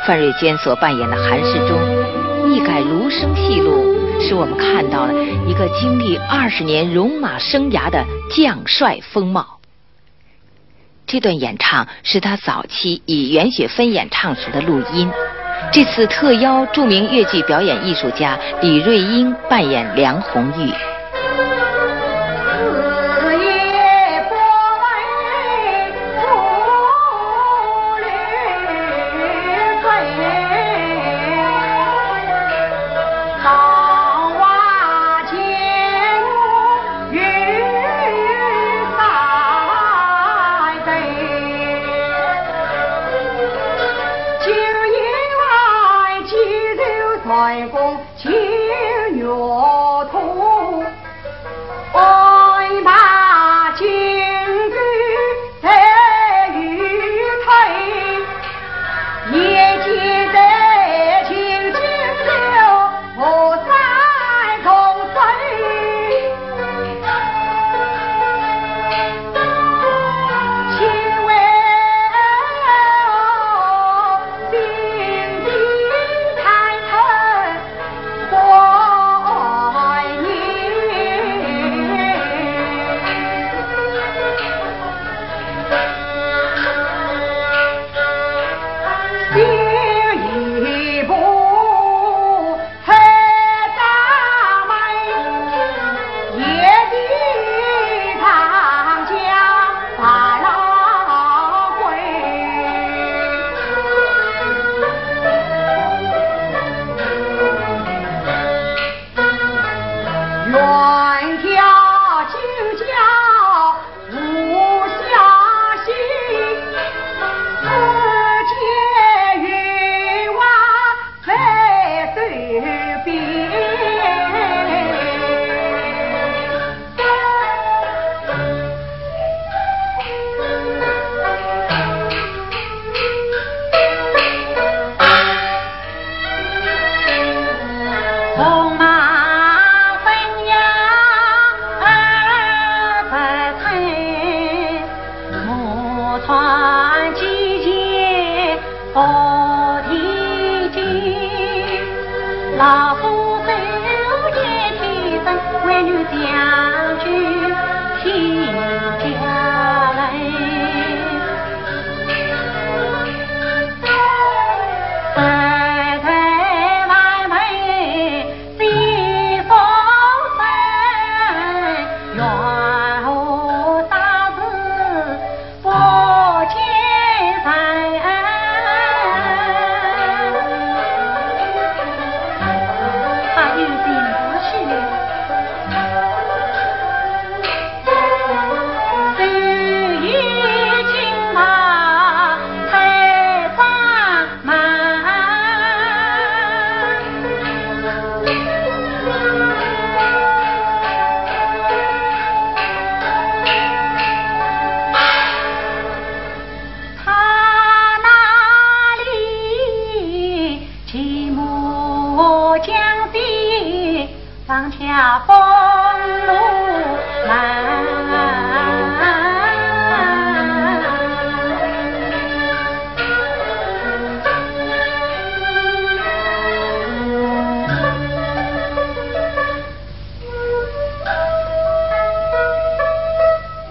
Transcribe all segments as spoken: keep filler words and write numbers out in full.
范瑞坚所扮演的韩世忠，一改儒生戏路，使我们看到了一个经历二十年戎马生涯的将帅风貌。这段演唱是他早期与袁雪芬演唱时的录音。这次特邀著名越剧表演艺术家李瑞英扮演梁红玉。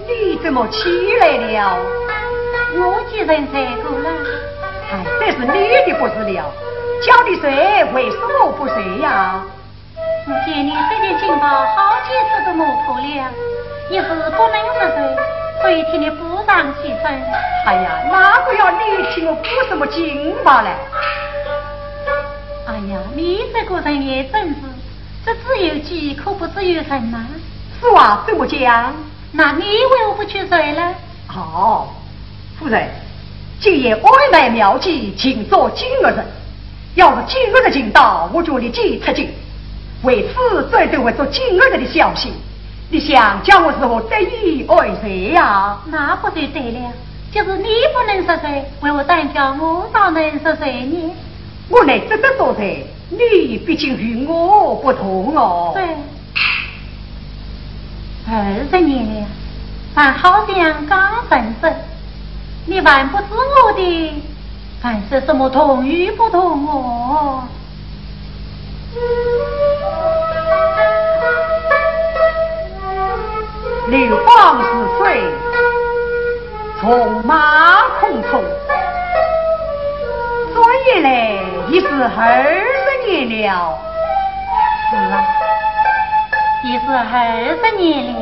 你怎么起来了？我既然睡过了。哎，这是你的不是了，叫你睡，为什么不睡呀？我见你这件劲道好几次都磨破了，一时不能入睡，所以替你补上几分。哎呀，那个要你替我补什么劲罢了。哎呀，你这个人也真是，只知有己，可不知有人呐。是啊，怎么讲？那你为何不去睡呢？哦，夫人，今夜安排妙计，尽做惊愕人。要是惊愕人听到，我就立即出京。为此，只得会做惊愕人的消息。你想叫我如何得以安睡呀？那不就对了，就是你不能入睡，为何单叫我倒能入睡呢？我乃只得入睡，你毕竟与我不同哦。对。 二十年了，咱好像刚认识，你还不知我的还说什么同与不同哦？流光似水，匆忙匆匆，转眼来已是二十年了。是啊，已是二十年了。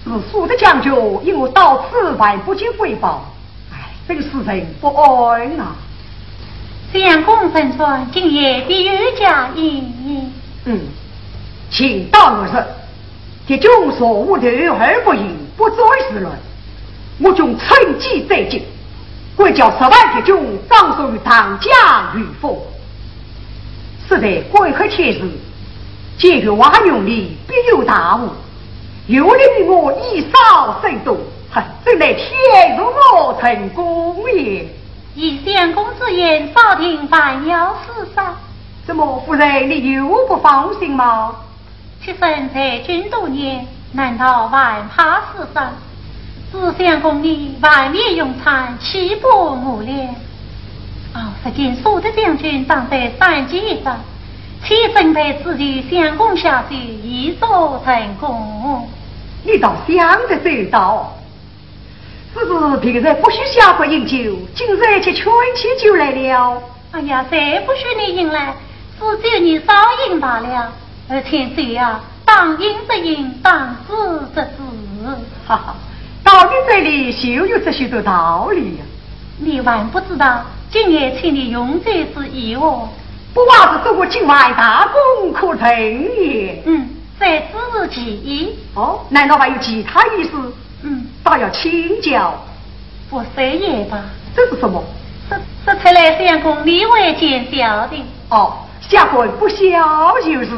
是苏德将军因我到此还不及回报，哎，真是人不安呐。相公乘船，今夜必有佳音。嗯，请到我日，敌军所无头而不应，不战自乱。我军趁机再进， 敢叫十万敌军葬送于长江与风。实在关黑天时，见越王用力必有大误，有力于我以少胜多，哈，真乃天助我成功也。依相公之言，保定还要四散。怎么，夫人，你又不放心吗？ 妾身在军多年，难道还怕四散？只相公你万里用餐，岂不饿了？哦，如今苏德将军当在山间一带，妾身在此与相公下去，一早成功。你倒想得周到。 只是平日不许下官饮酒，今日却劝起酒来了。哎呀，谁不许你饮来？只叫你少饮罢了。而且酒啊，当饮则饮，当止则止。哈哈，到你这里就有这许多道理呀。你还不知道，今夜请你用酒之意哦。不外乎祝我今晚大功可成也。嗯，这只是其一。哦，难道还有其他意思？ 嗯，倒要请教。不说也罢。这是什么？说，说出来相公你会见笑的。哦，下官不笑就是。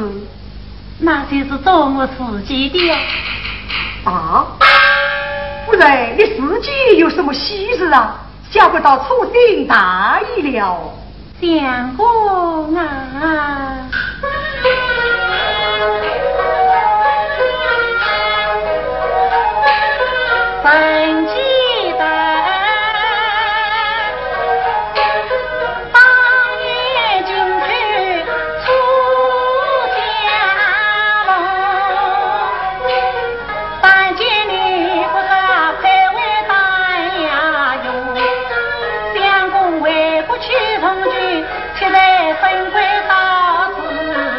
那就是做我自己的呀。啊？夫人，你自己有什么喜事啊？下官倒粗心大意了。 相公啊，本记得当年金秋初相逢， 但见你不在，配为丹阳用。相公为不去从军，却在深闺到此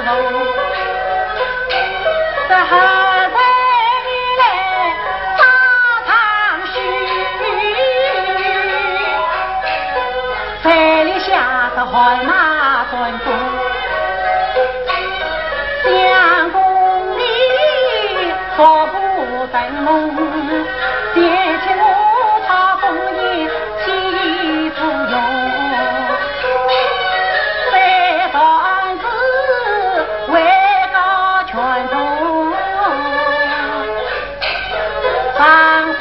中。这后来你来沙场去，万里下得汗马断弓。 相公你若不登门，前去我朝风雨起作用。三当时位高权重， 上司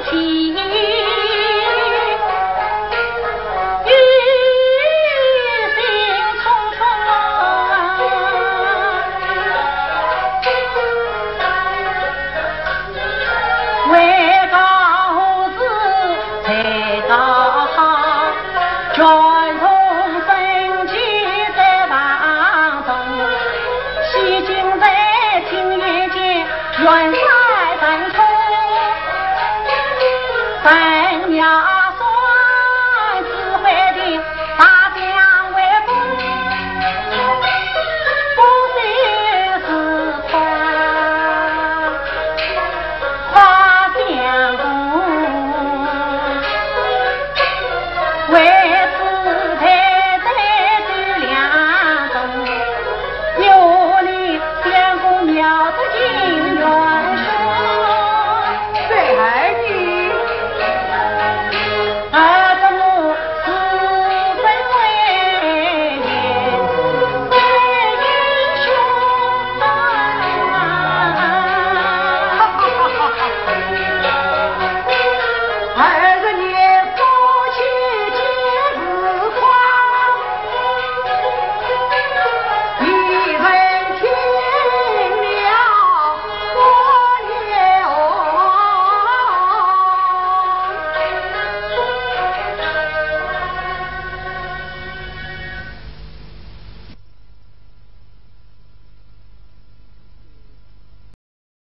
起，有心匆匆啊，为告何事才告好，全从分歧在房中，西京在青眼间， 元帅单冲，本秒算指挥的大将威风，不是是夸，夸相公。 为此才在这两中，有你相公妙得情愿说。谁害你？儿子我是非为言，非英雄啊。儿